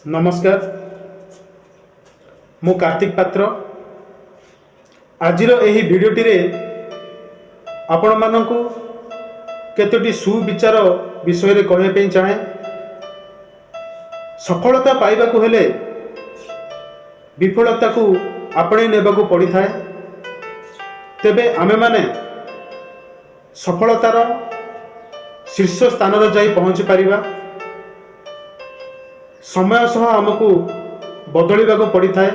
ନମସ୍କାର, ମୁଁ କାର୍ତ୍ତିକ ପାତ୍ର। ଆଜିର ଏହି ଭିଡ଼ିଓଟିରେ ଆପଣମାନଙ୍କୁ କେତୋଟି ସୁବିଚାର ବିଷୟରେ କହିବା ପାଇଁ ଚାହେଁ। ସଫଳତା ପାଇବାକୁ ହେଲେ ବିଫଳତାକୁ ଆପଣେଇ ନେବାକୁ ପଡ଼ିଥାଏ। ତେବେ ଆମେମାନେ ସଫଳତାର ଶୀର୍ଷ ସ୍ଥାନରେ ଯାଇ ପହଞ୍ଚି ପାରିବା। ସମୟ ସହ ଆମକୁ ବଦଳିବାକୁ ପଡ଼ିଥାଏ।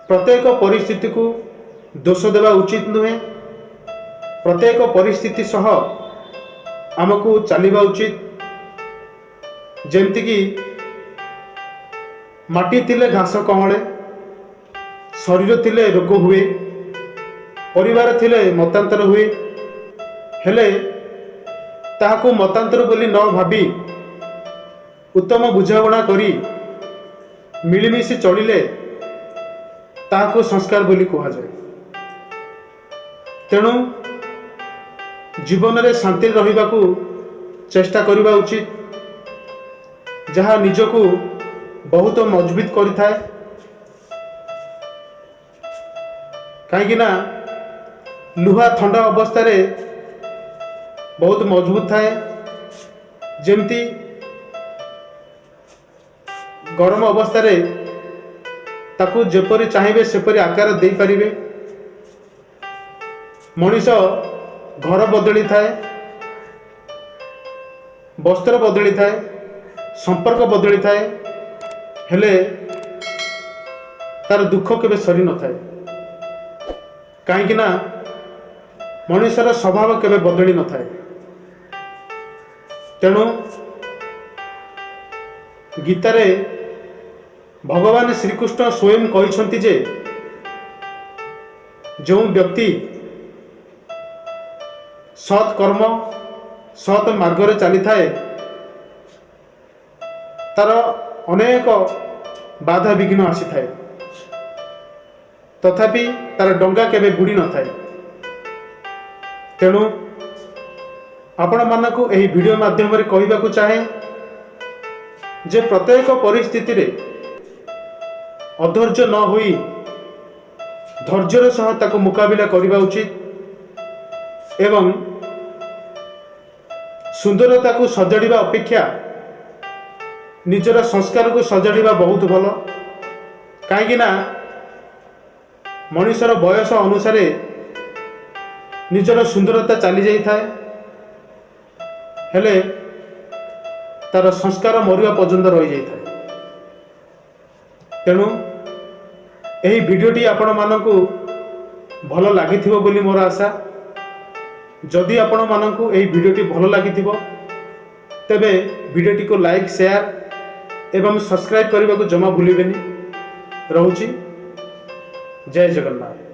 ପ୍ରତ୍ୟେକ ପରିସ୍ଥିତିକୁ ଦୋଷ ଦେବା ଉଚିତ ନୁହେଁ। ପ୍ରତ୍ୟେକ ପରିସ୍ଥିତି ସହ ଆମକୁ ଚାଲିବା ଉଚିତ। ଯେମିତିକି ମାଟି ଥିଲେ ଘାସ କହଳେ, ଶରୀର ଥିଲେ ରୋଗ ହୁଏ, ପରିବାର ଥିଲେ ମତାନ୍ତର ହୁଏ। ହେଲେ ତାହାକୁ ମତାନ୍ତର ବୋଲି ନ ଭାବି ଉତ୍ତମ ବୁଝାମଣା କରି ମିଳିମିଶି ଚଳିଲେ ତାହାକୁ ସଂସ୍କାର ବୋଲି କୁହାଯାଏ। ତେଣୁ ଜୀବନରେ ଶାନ୍ତିରେ ରହିବାକୁ ଚେଷ୍ଟା କରିବା ଉଚିତ, ଯାହା ନିଜକୁ ବହୁତ ମଜବୁତ କରିଥାଏ। କାହିଁକି ନା ଲୁହା ଥଣ୍ଡା ଅବସ୍ଥାରେ ବହୁତ ମଜବୁତ ଥାଏ, ଯେମିତି ଗରମ ଅବସ୍ଥାରେ ତାକୁ ଯେପରି ଚାହିଁବେ ସେପରି ଆକାର ଦେଇପାରିବେ। ମଣିଷ ଘର ବଦଳିଥାଏ, ବସ୍ତ୍ର ବଦଳିଥାଏ, ସମ୍ପର୍କ ବଦଳିଥାଏ, ହେଲେ ତାର ଦୁଃଖ କେବେ ସରିନଥାଏ। କାହିଁକି ନା ମଣିଷର ସ୍ୱଭାବ କେବେ ବଦଳି ନଥାଏ। ତେଣୁ ଗୀତାରେ ଭଗବାନ ଶ୍ରୀକୃଷ୍ଣ ସ୍ୱୟଂ କହିଛନ୍ତି ଯେ ଯେଉଁ ବ୍ୟକ୍ତି ସତ୍ କର୍ମ, ସତ୍ ମାର୍ଗରେ ଚାଲିଥାଏ, ତାର ଅନେକ ବାଧାବିଘ୍ନ ଆସିଥାଏ, ତଥାପି ତାର ଡଙ୍ଗା କେବେ ବୁଡ଼ି ନଥାଏ। ତେଣୁ ଆପଣମାନଙ୍କୁ ଏହି ଭିଡ଼ିଓ ମାଧ୍ୟମରେ କହିବାକୁ ଚାହେଁ ଯେ ପ୍ରତ୍ୟେକ ପରିସ୍ଥିତିରେ ଅଧୈର୍ଯ୍ୟ ନ ହୋଇ ଧୈର୍ଯ୍ୟର ସହ ତାକୁ ମୁକାବିଲା କରିବା ଉଚିତ ଏବଂ ସୁନ୍ଦରତାକୁ ସଜାଡ଼ିବା ଅପେକ୍ଷା ନିଜର ସଂସ୍କାରକୁ ସଜାଡ଼ିବା ବହୁତ ଭଲ। କାହିଁକି ନା ମଣିଷର ବୟସ ଅନୁସାରେ ନିଜର ସୁନ୍ଦରତା ଚାଲି ଯାଇଥାଏ, ହେଲେ ତାର ସଂସ୍କାର ମରିବା ପର୍ଯ୍ୟନ୍ତ ରହିଯାଇଥାଏ। ତେଣୁ ଏହି ଭିଡ଼ିଓଟି ଆପଣମାନଙ୍କୁ ଭଲ ଲାଗିଥିବ ବୋଲି ମୋର ଆଶା। ଯଦି ଆପଣମାନଙ୍କୁ ଏହି ଭିଡ଼ିଓଟି ଭଲ ଲାଗିଥିବ, ତେବେ ଭିଡ଼ିଓଟିକୁ ଲାଇକ୍, ସେୟାର ଏବଂ ସବସ୍କ୍ରାଇବ୍ କରିବାକୁ ଜମା ଭୁଲିବେନି। ରହୁଛି, ଜୟ ଜଗନ୍ନାଥ।